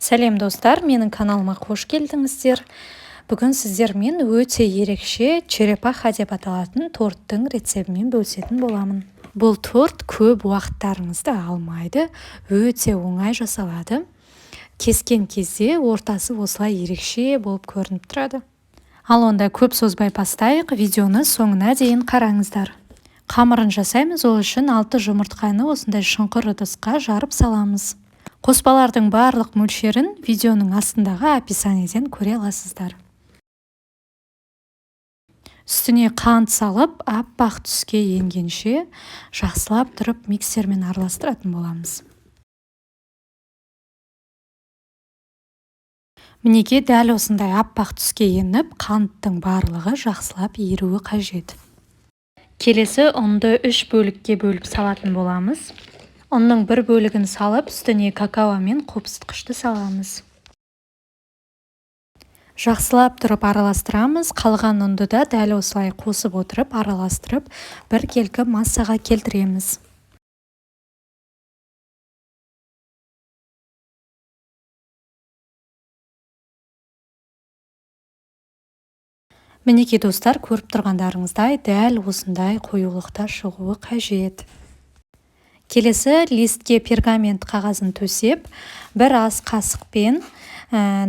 Сәлем, достар! Менің каналыма қош келдіңіздер! Бүгін сіздермен өте ерекше черепаха деп аталатын торттың рецептімен бөлісетін боламын. Бұл торт көп уақыттарыңызды алмайды, өте оңай жасалады. Кескен кезде ортасы осылай ерекше болып көрініп тұрады. Ал онда көп созбай бастайық, видеоны соңына дейін қараңыздар. Қамырын жасаймыз, ол үшін 6 жұмыртқаны осындай шұңқыр ыдысқа жарып саламыз. Қоспалардың барлық мөлшерін видеоның астындағы описаниеден көре аласыздар. Үстіне қант салып, аппақ түске енгенше жақсылап тұрып миксермен араластыратын боламыз. Мінекей, дәл осындай аппақ түске еніп, қанттың барлығы жақсылап еруі қажет. Келесі ұнды 3 бөлікке бөліп салатын боламыз. Ұнның бір бөлігін салып, үстіне какао мен қопсытқышты саламыз. Жақсылап тұрып араластырамыз. Қалған ұнды да дәл осылай қосып отырып, араластырып, біркелкі массаға келтіреміз. Мінекей, достар, көріп тұрғандарыңыздай, дәл осындай қоюлықта шығуы қажет. Келесі листке пергамент қағазын төсеп, бір ас қасықпен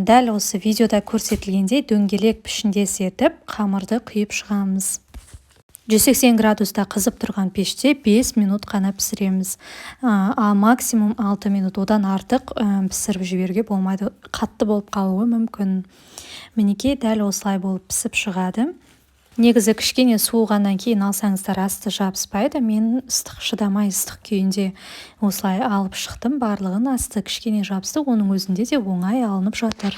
дәл осы видеода көрсетілгендей дөңгелек пішіндес етіп қамырды құйып шығамыз. 180 градуста қызып тұрған пеште 5 минут қана пісіреміз. А максимум 6 минут, одан артық пісіріп жіберуге болмайды, қатты болып қалуы мүмкін. Мінекей, дәл осылай болып пісіп шығады. Негізі кішкене суығаннан кейін алсаңыздар, асты жабыспайды. Мен ыстық шыдамай, ыстық күйінде осылай алып шықтым. Барлығын асты кішкене жабысты, оның өзінде де оңай алынып жатыр.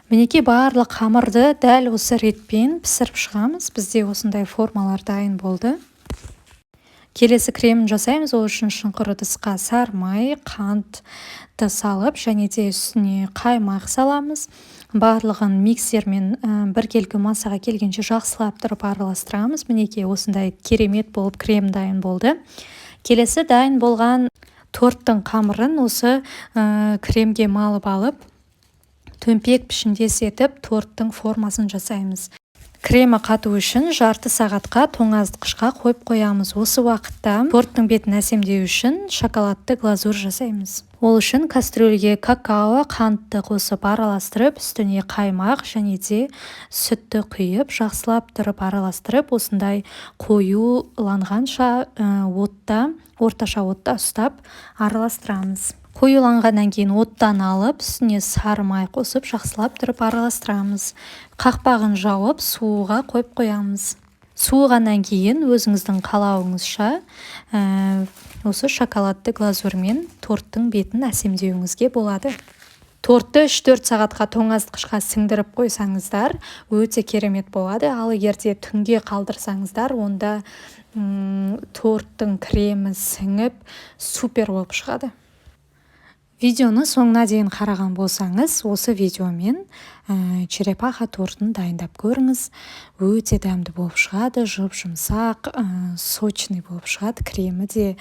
Мінекей, барлық қамырды дәл осы ретпен пісіріп шығамыз. Бізде осындай формалар дайын болды. Келесі кремін жасаймыз. Ол үшін шұңқыр ыдысқа сары май, қантты салып, және де үстіне қаймақ саламыз. Барлығын миксермен біркелкі массаға келгенше жақсылап тұрып араластырамыз. Мінекей, осындай керемет болып крем дайын болды. Келесі дайын болған торттың қамырын осы кремге малып алып, төмпек пішіндес етіп торттың формасын жасаймыз. Кремі қату үшін жарты сағатқа тоңазытқышқа қойып қоямыз. Осы уақытта торттың бетін әсемдеу үшін шоколадты глазурь жасаймыз. Ол үшін кастрюльге какао, қантты қосып араластырып, үстіне қаймақ және де сүтті құйып, жақсылап тұрып араластырып, осындай қоюланғанша отта, орташа отта ұстап араластырамыз. Қоюланғаннан кейін оттан алып, үстіне сары май қосып, жақсылап тұрып араластырамыз. Қақпағын жауып, суға қойып қоямыз. Суығаннан кейін өзіңіздің қалауыңызша осы шоколадты глазурьмен торттың бетін әсемдеуіңізге болады. Тортты 3-4 сағатқа тоңазытқышқа сіңдіріп қойсаңыздар, өте керемет болады. Ал егер де түнге қалдырсаңыздар, онда торттың кремі сіңіп, супер болып шығады. Видеоны соңына дейін қараған болсаңыз, осы видеомен черепаха тортын дайындап көріңіз. Өте дәмді болып шығады, жұп-жұмсақ, сочный болып шығады. Кремі де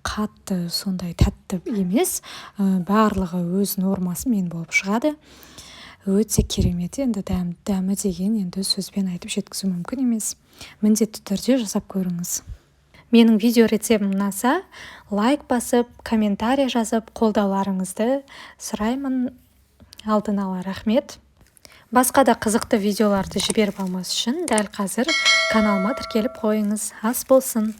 қатты сондай тәтті емес, барлығы өз нормасымен болып шығады. Өте керемет енді дәмі деген енді сөзбен айтып жеткізу мүмкін емес. Міндетті түрде жасап көріңіз. Менің видео рецептім ұнаса, лайк басып, комментарий жазып, қолдауларыңызды сұраймын. Алдын ала рахмет. Басқа да қызықты видеоларды жіберіп алмас үшін дәл қазір каналыма тіркеліп қойыңыз. Ас болсын!